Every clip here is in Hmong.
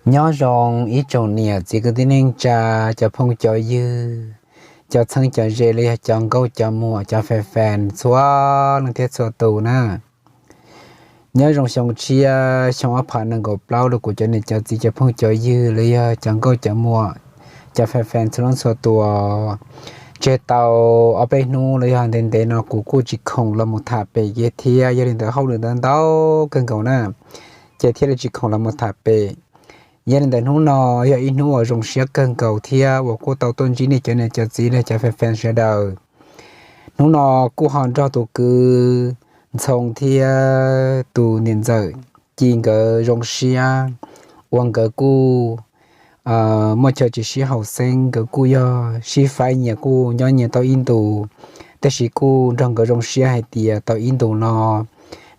Nyob zoo ib tsoom niam txiv kwv tij neej tsa, cov phooj cov ywg, cov txheeb cov ze los yog cov nkauj cov muam, cov fans fans txhua leej thiab txhua tus na. Nyob zoo xyoo tshiab xyoo ob phav nees nkaum plaub rau kuv cov niam cov txiv cov phooj cov ywg los yog cov nkauj cov muam, cov fans fans txhua leej txhua tus. Tseg tau ob peb hnub los yog ntev ntev no kuv kuj tsis khoom los mus tham pem kiag thiab, yog li ntawd hauj lwm ntau ntau kawg nkaus na, ces thiaj li tsis khoom los mus tham pem. Yog li ntawd hnub no yog ib hnub uas zoo siab kawg nkaus thiab uas kuj tau tuaj ntsib nej cov niam cov txiv los cov fans fans sawv daws. Hnub no kuj ho nrog tus kwv Ntxhoo thiab tus niam ntxawm Ci nkawd zoo siab, uas nkawd kuj muaj chaw tsis sib haum xeeb, nkawd kuj yog sib faib nyias kuj nyob nyias tau ib ntus, tab sis kuj nrog nkawd zoo siab hais tias tau ib ntus no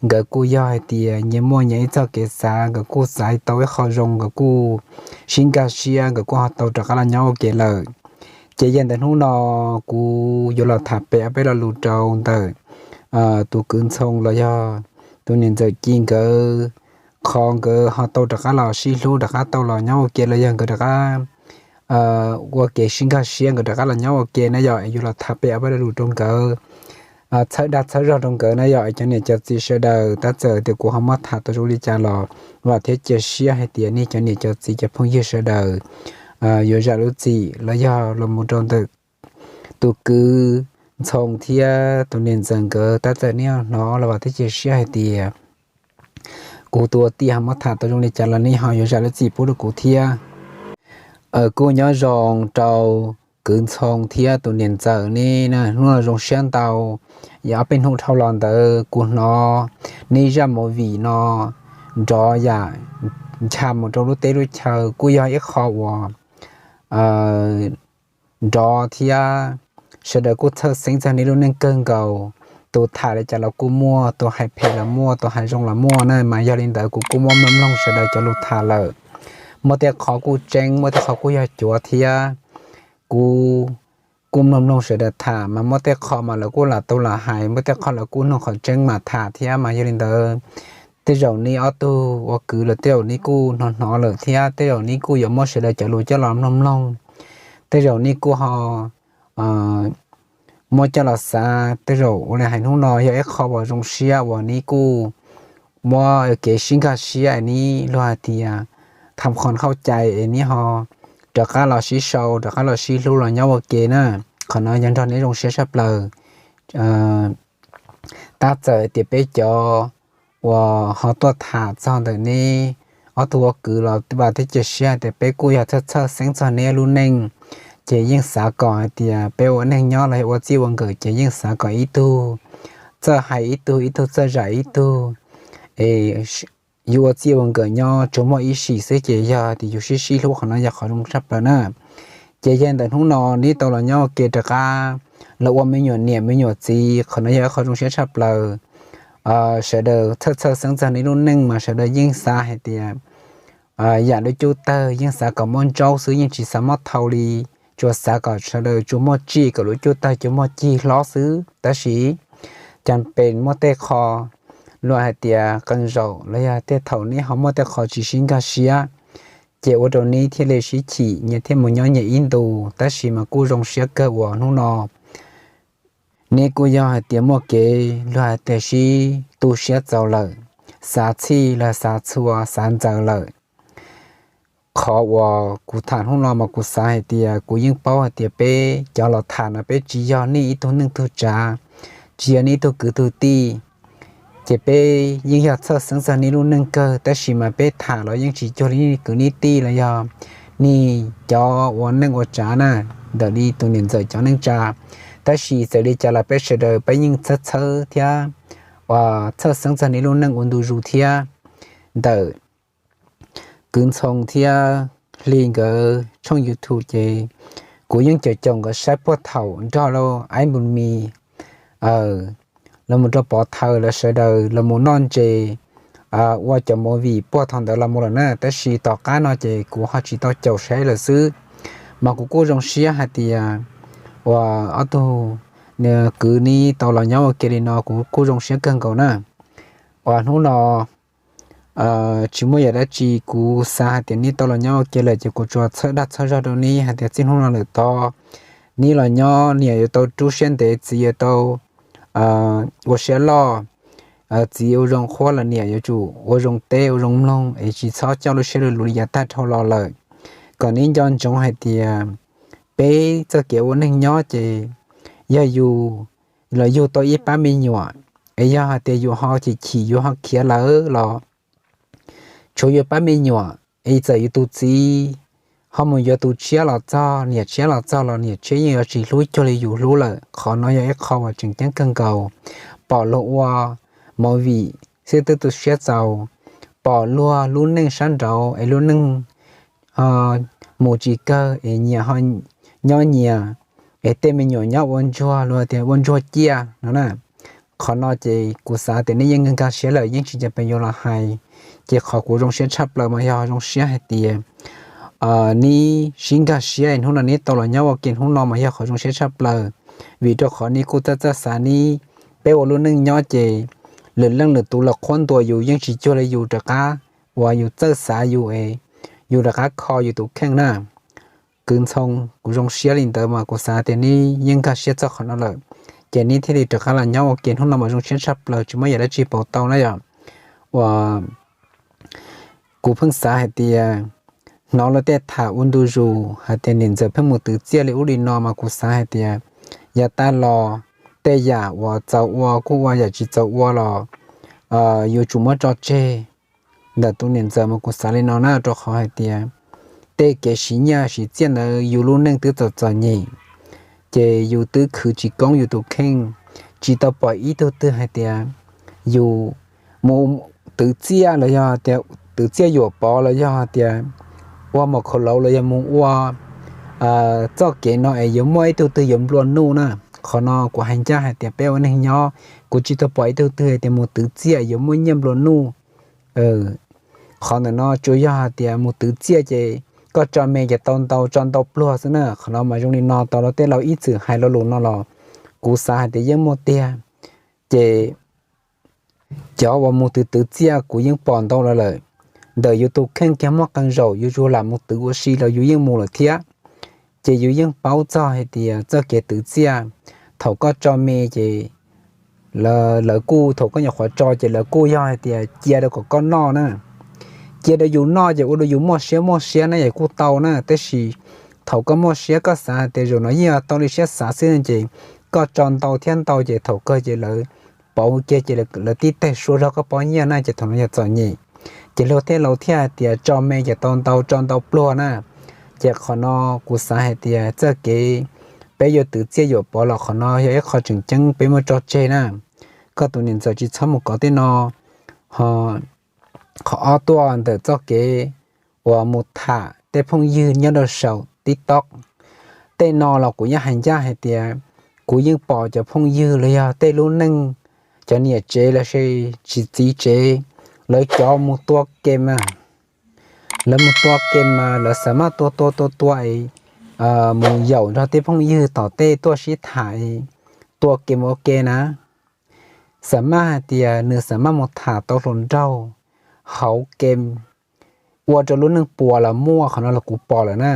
nkawd kuj yog hais tias nyias muaj nyias ib txoj kev xav, nkawd kuj xav tau ib qho zoo, nkawd kuj sib nkag siab, nkawd kuj ho tau rov qab los nyob ua ke lawm. Ces yog ntawm hnub no kuv yuav los tham pem ob peb lo lus rau ntawm tus kwv Ntxhoo los yog tus niam ntxawm Ci nkawd, qhov nkawd ho tau rov qab los sib hlub, rov qab tau los nyob ua ke los yog nkawd rov qab ua kev sib nkag siab, nkawd rov qab los nyob ua ke na yog es yuav los tham pem ob peb lo lus rau nkawd, txhawb dag txhawb zog rau nkawd na yog es cov niam cov txiv sawv daws, tab txawm tias kuv ho muab tham tau zoo li cas los vam thiab cia siab hais tias nej cov niam cov txiv cov phooj ywg sawv daws yuav zam lub txim los yog los mus rau ntawm tus kwv Ntxhoo thiab tus niam ntxawm nkawd, tab txawm nej hnov los vam thiab cia siab hais tias kuv tus ua tij ho muab tham tau zoo li cas los nej ho yuav zam lub txim pub rau kuv thiab. Kuj nyob zoo rau kwv Ntxhoo thiab tus niam ntxawm ne, hnub no zoo siab ntau. Yog ob peb hnub dhau los ntawd kuv hnov neb zaj movie no nrov yam ncha mus rau lub teb lub chaw, kuj yog ib qho uas nrov thiab sawv daws kuj txhawj xeeb txog neb lub neej kawg nkaus. Tus tham li cas los kuj muaj, tus hais phem los muaj, tus hais zoo los muaj na, mas yog li ntawd kuv kuj muab mloog mloog sawv daws cov lus tham lawm. Muaj tej qho kuj tseeb, muaj tej qho kuj yog cuav thiab. Kuv kuj mloog mloog sawv daws tham mas muaj tej qho mas lawv kuj lam tau lam hais, muaj tej qho lawv kuj nug qhov tseeb mas tham thiab, mas yog li ntawd tej zaum neb ob tug ua kwv los tej zaum neb kuj hnov hnov lawm thiab, tej zaum neb kuj yuav muab sawv daws cov lus coj los mloog mloog, tej zaum neb kuj ho muab coj los xav, tej zaum ua li hais hnub no yog ib qho uas zoo siab uas neb kuj muab kev sib nkag siab es neb luag hais tias tham qhov hauj cai es neb ho rov qab los sib sau, rov qab los sib hlub los nyob ua ke na. Qhov no yog nrog neb zoo siab tshaj plaws. Tab txawm tias peb cov uas ho tuaj tham txog ntawm neb ob tug ua kwv los vam thiab cia siab hais tias peb kuj yog txhawj txhawj xeeb txog neb lub neej, ces yeej xav kom hais tias peb ua neej nyob los yog ua txij ua nkawm ces yeej xav kom ib tug txawj hais ib tug, ib tug txawj zam ib tug, es yus ua txij ua nkawm nyob tsuas muaj ib sim xwb ces yog tias yus sib sib hlub qhov no yog qhov zoo tshaj plaws na. Ces yog ntawm hnub no neb tau los nyob ua ke rov qab los ua me nyuam niam me nyuam txiv, qhov no yog ib qho zoo siab tshaj plaws. Sawv daws txhawj txhawj xeeb txog neb lub neej mas sawv daws yeej xav hais tias yam lub cub tawg yeej xav kom muaj ntsaub xwb, yeej tsis xav muab thau li, tsuas xav kom sawv daws tsuas muaj tsij, kom lub cub tawg tsuas muaj cig hlob xwb. Tab sis cas pes muaj tej qho luag hais tias qee zaum los yog tej thaum neb ho muaj tej qho tsis sib nkag siab, ces ua rau neb thiaj li sib chim, nyias thiaj mus nyob nyias ib ntus. Tab sis mas kuj zoo siab kawg uas hnub no neb kuj yog hais tias muaj kev luag hais tias sib tu siab txaus lawm, xav txhij los xav txhua xav ntxaws lawm. Qhov uas kuv tham hnub no mas kuv xav hais tias kuv yeej paub hais tias peb cov los tham no peb tsis yog nej ib tug neej tug tsav, tsis yog nej ib tug kwv tug tij, ces peb yeej yog txhawj xeeb txog nej lub neej kawg, tab sis mas peb tham los yeej tsis cuag li nej kwv nej tij los yog nej cov ua neej ua tsav na, ntawm li tus niam ntxawm cov neej tsa. Tab sis txawm li cas los peb sawv daws peb yeej txhawj txhawb thiab txhawj xeeb txog nej lub neej ua ntu zus thiab. Ntawm kwv Ntxhoo thiab Hli nkawd tshooj YouTube ces kuv yeej caum caum nkawd saib puag thaum nrog lauj Aib Npus Mis los mus rau Pov Thawj lawv sawv daws los mus noj ntses ua cov movie puag thaum ntawd los mus lawm na, tab sis tom qab no ces kuv ho tsis tau caum saib lawm xwb. Mas kuv kuj zoo siab hais tias uas ob tug kwv neb tau los nyob ua ke li no kuv kuj zoo siab kawg nkaus na. Uas hnub no tsis muaj yam dab tsi, kuv xav hais tias neb tau los nyob ua ke lawm ces kuv tsuas txhawb dag txhawb zog rau neb hais tias txij hnub no lawm tod, neb los nyob niam yuav tau rub siab ntev, txiv yuav tau ua siab loj, txiv ua zoo qhuab los niam yuav tsum ua zoo teb ua zoo mloog es tsis txhob coj lub siab lug li yav tag dhau los lawm. Kom neb nco ntsoov hais tias peb txoj kev ua neej nyob ces yog yus los yug tau ib pab me nyuam, es yog hais tias yus ho chim chim yus ho khiav lawm los tshuav yus pab me nyuam, es txawm yus tus txiv ho mus yuav tus tshiab los txog, niam tshiab los txog los niam tshiab yeej yuav tsis hlub cuag li yus hlub lawm. Qhov no yog ib qho uas tseem ceeb kawg nkaus. Pom luag ua movie xwb twb tu siab txaus, pom luag lub neej sab nraud es lub neej mus tsis kawg es nyias ho nyob nyias, es tej me nyuam nyob ua ntsuag, luag tias ua ntsuag ciaj no na. Qhov no ces kuv xav tias neb yeej nkag siab lawm, yeej tsis cam pes yuav los hais. Ces qhov kuv zoo siab tshaj plaws mas yog zoo siab hais tias neb sib nkag siab hnub no neb tau los nyob ua ke hnub no mas yog qhov zoo siab tshaj plaws, vim rau qhov neb kuj txawj txawj xav neb. Peb ua lub neej nyob ces lwm leej lwm tus los qhuab ntuas yus yeej tsis cuag li yus rov qab uas yus txawj xav yus es yus rov qab kho yus tus kheej na. Kwv Ntxhoo, kuv zoo siab li ntawd mas kuv xav tias neb yeej nkag siab txog qhov no lawm, ces neb thiaj li rov qab los nyob ua ke hnub no mas zoo siab tshaj plaws tsis muaj yam dab tsi pauv tau na yom. Uas kuv pheej xav hais tias hnov luag tej tham ua ntu zus hais tias niam ntxawm pheej mus twv txiaj li ub li no mas kuv xav hais tias yav tag los tej yam uas txaus ua kuj ua, yam tsis txaus ua los yuav tsum muab tso tseg ntawm tus niam ntxawm mas kuv xav li no na, rau qhov hais tias tej kev siv nyiaj siv txiaj ntawd yus lub neej twb txom txom nyem, ces yus twb khwv tsis koob yus tus kheej, tsis tau pom ib tug twg hais tias yus mus twv txiaj los yog tias twv txiaj yuam pov los yog tias ua mos khauv lauv los yog mus ua txoj kev no es yuav muaj ib tug twg yuav nplua nuj na. Qhov no kuv hais ncaj hais tias peb ua neeg nyob, kuv tsis tau pom ib tug twg hais tias mus twv txiaj yuav muaj nyiaj nplua nuj. Qhov ntawm no tsuas yog hais tias mus twv txiaj ces koj tso me ces tau ntau, tso ntau pluag xwb na. Qhov no mas zoo li no tau los tej laus ib txwm hais lo lus no los kuv xav hais tias yeej muaj tiag. Ces cov uas mus twv twv txiaj kuv yeej pom ntau los lawm. Ntawm yus tus kheej kiag muaj qee zaum yus tsuas lam mus twv ua si los yus yeej mus lawm thiab. Ces yus yeej paub txog hais tias txoj kev twv txiaj, thaum koj tso me ces lawv kuj, thaum koj nyuam qhuav tso ces lawv kuj yog hais tias cia rau kom koj noj na. Cia rau yus noj ces ua rau yus muaj siab muaj siab na es kuj tau na, tab sis thaum koj muaj siab koj xav hais tias zaum no yeej tau li siab xav xwb ces koj tso ntau thiab ntau ces thaum kawg ces lawv pauv kiag ces lawv tib teg sua zog koj pob nyiaj na, ces thaum no yog txom nyem. Ces luag tej laus thiaj hais tias tso me ces tau ntau, tso ntau pluag na. Ces qhov no kuv xav hais tias txoj kev peb yuav twv txiaj yuam pov los qhov no yog ib qho tseem ceeb peb muab tso tseg na. Koj tus niam ntxawm tsis txhob mus kov tej no. Ho qhov ob tuaj ntawm txoj kev uas mus tham tej phooj ywg nyob rau saum TikTok, tej no los kuv yeej hais ncaj hais tias kuv yeej pom cov phooj ywg los yog tej lub neej, cov niam tsev los sis txiv tsev, lawv cov mus tua kem mas, lawv mus tua kem mas lawv xam maj tua tua tua tua es mus yaum nrog tej phooj ywg tom tej tuaj sib tham es tua kem ua ke na. Xam maj hais tias nws xam maj mus tham tau hluas nraug hauv kem, ua rau lub neej puas los muaj, qhov no los kuv pom lawm na.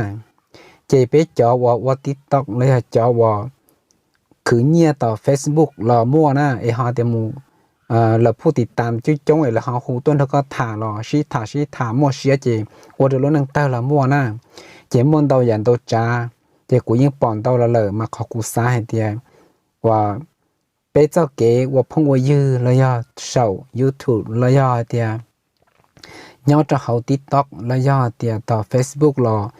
Ces peb cov uas ua TikTok los yog cov uas khwv nyiaj tom Facebook los muaj na, es ho tias mus, lawv phuj tiv tam coob coob es lawv ho hu tuaj nrog koj tham los sib tham sib tham muaj siab ces ua rau lub neej tawg los muaj na. Ces muaj ntau yam ntau tsav, ces kuv yeej pom ntau los lawm mas qhov kuv xav hais tias uas peb txoj kev ua phooj ua ywg los yog saum YouTube los yog hais tias nyob rau hauv TikTok los yog hais tias tom Facebook los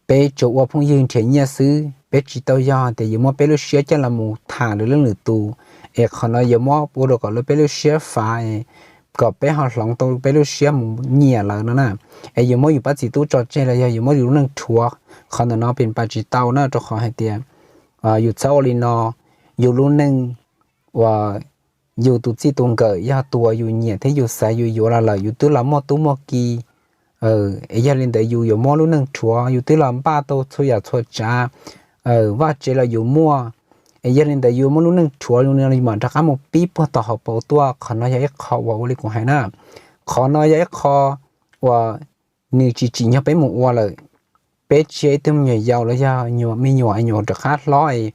peb tsuas ua phooj ywg nrhiav nyiaj xwb, peb tsis tau yog hais tias yuav muab peb lub siab coj los mus tham lwm leej lwm tus, es qhov no yuav muab ua rau kom lub peb lub siab fav es kom peb ho hloov tau peb lub siab mus nyiam lawv no na. Es yuav muab yus pab txiv tub tso tseg los yog yuav muab yus lub neej rhuav, qhov ntawm no pes pas tsis tau na, rau qhov hais tias yus txhob ua li no. Yus lub neej uas yus tus txij tus nkawm yog tus uas yus nyiam thiab yus xav yus yuav los lawm, yus twb los muaj tub muaj ki, es yog li ntawd yus yuav muab lub neej rhuav, yus twb los npaj tau txhua yam txhua tsav, vaj tsev los yus muaj, es yog li ntawd yus muab lub neej rhuav mam rov qab mus pib puag tom hauv paus tuaj, qhov no yog ib qho uas ua li kuv hais na. Qhov no yog ib qho uas nws tsis tsim nyog peb mus ua lawm. Peb tsis yog ib tug me nyuam yaus los yog me nyuam, nyuam rov qab hlob es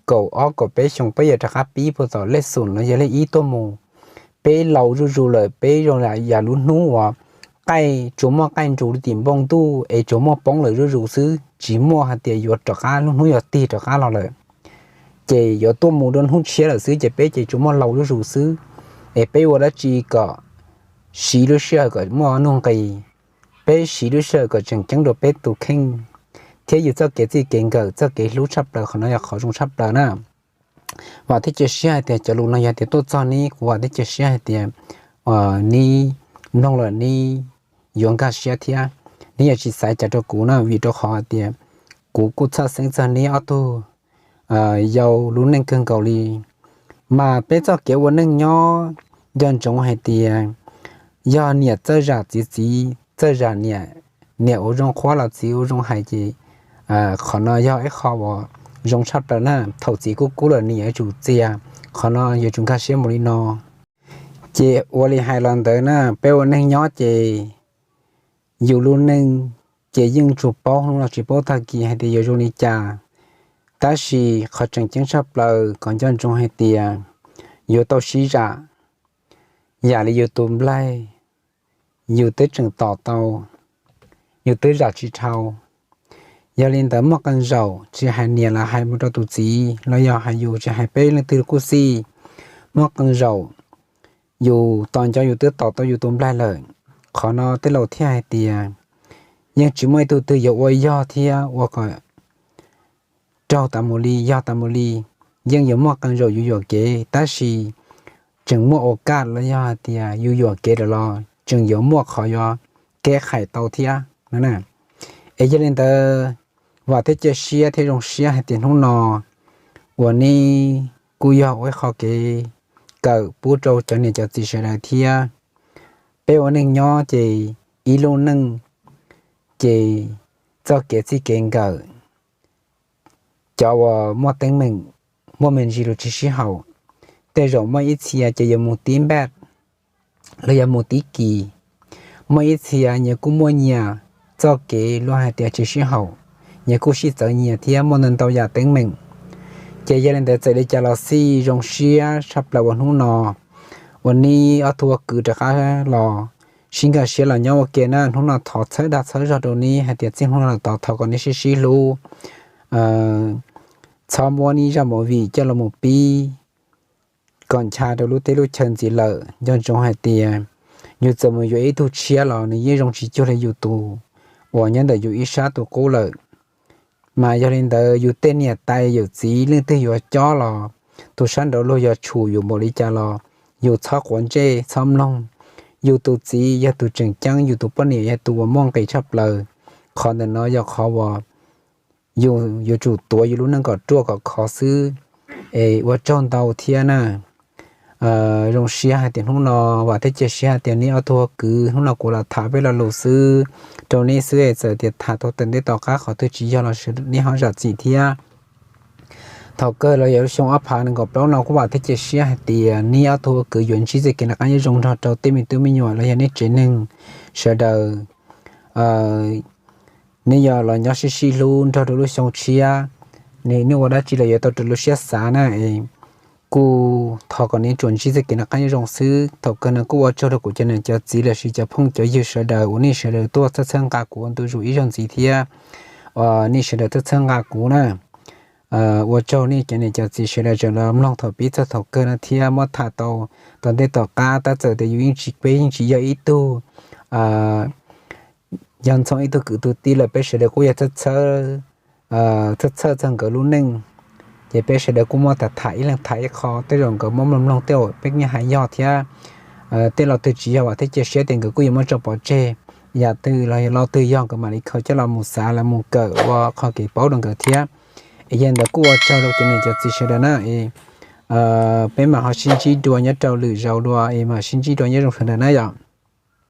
kaum ob kaum peb xyoos peb yuav rov qab pib puag tom lej xoom los yog lej ib tuaj mus. Peb laus zuj zus lawm, peb zoo yam lub hnub uas qaij tsuas muaj qaij nrus li tim npoo ntuj es tsuas muaj poob lawm zuj zus xwb, tsis muaj hais tias yuav rov qab lub hnub yuav tig rov qab los lawm. Ces yuav tuaj mus rau hnub tshiab lawm xwb, ces peb ces tsuas muaj laus zuj zus xwb. Es peb ua dab tsi kom siv lub sij hawm kom muaj nuj nqis, peb siv lub sij hawm kom tseem ceeb rau peb tus kheej thiab yus txoj kev txij kev nkawm, txoj kev hlub tshaj plaws, qhov no yog qhov zoo tshaj plaws na. Vam thiab cia siab hais tias cov lus no yog tias tuaj txog neb, kuv vam thiab cia siab hais tias neb mloog lawm neb yuav nkag siab thiab neb yuav tsis xav cas rau kuv na, vim rau qhov hais tias kuv kuj txhawj xeeb txog neb ob tug yau lub neej kawg nkaus li. Mas peb txoj kev ua neej nyob nco ntsoov hais tias yog niam txawj zam txiv, txiv txawj zam niam, niam ua zoo qhuab los txiv ua zoo hais ces qhov no yog ib qho uas zoo tshaj plaws na. Thaum txiv kub kub lawm niam yuav tsum txias, qhov no yuav tsum nkag siab mus li no. Ces ua li hais los ntawd na, peb ua neej nyob ces yus lub neej ces yeej tsuas paub hnub no tsis paub tag kis hais tias yuav zoo li cas. Tab sis qhov tseem ceeb tshaj plaws kom nco ntsoov hais tias yuav tau sib zam, yam li yus tus nplaig, yus twb tseem tom tau, yus twb zam tsis dhau. Yog li ntawd muaj qee zaum tsis hais niam los hais mus rau tus txiv los yog hais yus, tsis hais peb leej twg kuj xij, muaj qee zaum yus tos nco yus twb tom tau yus tus nplaig lawm. Qhov no tej laus thiaj hais tias yeej tsis muaj ib tug twg yuav ua yog thiab ua kom raug tas mus li, yog tas mus li. Yeej yuav muaj qee zaum yus yuam kev, tab sis tseem muaj ua kaj los yog hais tias yus yuam kev lawm los tseem yuav muaj qhov yuav keb qhais tau thiab no na. Es yog li ntawd, vam thiab cia siab thiab zoo siab hais tias hnub no uas neb kuj yog ua ib qho kev kawm pub rau cov niam cov txiv sawv daws thiab. Peb ua neej nyob ces ib lub neej ces txoj kev txij kev nkawm, cov uas muaj teeb meem, muaj me ntsis los tsis sib haum, tej zaum muaj ib txhia ces yuav mus tib npaj los yog mus tib kis. Muaj ib txhia nyias kuj muaj nyias txoj kev luag hais tias tsis sib haum, nyias kuj sib txawv nyias thiab muaj ntau ntau yam teeb meem. Ces yog li ntawd txawm li cas los xij zoo siab tshaj plaws uas hnub no uas neb ob tug ua kwv rov qab los sib nkag siab los nyob ua ke na. Hnub no thov txhawb dag txhawb zog rau neb hais tias txij hnub no los tod thov kom neb sib sib hlub, txhob muab neb zaj movie coj los mus pib kom ncha rau lub teb lub chaw ntxiv lawm. Nco ntsoov hais tias yus txawm mus yuav ib tug tshiab los nws yeej zoo tsis cuag li yus tus uas nyob ntawm yus ib sab tus qub lawm. Mas yog li ntawd yus tej niam tais yawm txiv leej twg yuav cob los tus sab nraud luag yog tshum yus npaum li cas los yus txhob quav ntsej txhob mloog. Yus tus txiv yog tus tseem ceeb, yus tus poj niam yog tus uas muaj nqis tshaj plaws. Qhov ntawm no yog qhov uas yus yuav tsum tuav yus lub neej kom ruaj kom khov xwb. Es ua tsaug ntau thiab na. Zoo siab hais tias hnub no vam thiab cia siab hais tias neb ob tug ua kwv, hnub no kuv los tham peb lo lus xwb rau neb xwb es txawm tias tham tau tawm ntej tom qab qhov twg tsis yog los neb ho zam txim thiab. Thaum kawg los yog lub xyoo ob phav nees nkaum plaub no kuj vam thiab cia siab hais tias neb ob tug ua kwv yuav ntsib txoj kev noj qab nyob zoo nrog rau tej me tub me nyuam los yog neb tsev neeg sawv daws. Neb yog los nyob sib sib hlub nrog rau lub xyoo tshiab, neb ua dab tsi los yuav tau raws lub siab xav na. Kuj thov kom neb tsuas ntsib txoj kev noj qab nyob zoo xwb. Thaum kawg no kuj ua tsaug rau kuv cov niam cov txiv los sis cov phooj cov ywg sawv daws uas nej sawv daws tuaj txhawb txhawb nqa kuv ua ntu zus ib zaug ntxiv thiab nej sawv daws txhawb txhawb nqa kuv na. Ua tsaug nej cov niam cov txiv sawv daws tseem los mloog thaum pib txog thaum kawg no thiab muab tham tau tom ntej tom qab. Tab txawm tias yus yeej tsis, peb yeej tsis yog ib tug, yog ntxhoo ib tug kwv tug tij lawm, peb sawv daws kuj yog txhawj txhawj txog nkawd lub neej, ces peb sawv daws kuj muab tham tham ib leeg tham ib qho. Tej zaum nkawd muab mloog mloog tej uas peb yeej hais yog thiab. Tej lo twg tsis yog vam thiab cia siab tias nkawd kuj yuav muab tso pov tseg. Yam twg los yog lo twg yog nkawd mam li khaws coj los mus xav los mus kawm ua qhov kev paub rau nkawd thiab. Es yog li ntawd kuj ua tsaug rau cov niam cov txiv sawv daws na. Peb mam ho sib ntsib dua nyob rau lwm zaus dua es mam sib ntsib dua nyob zoo sawv daws na yom.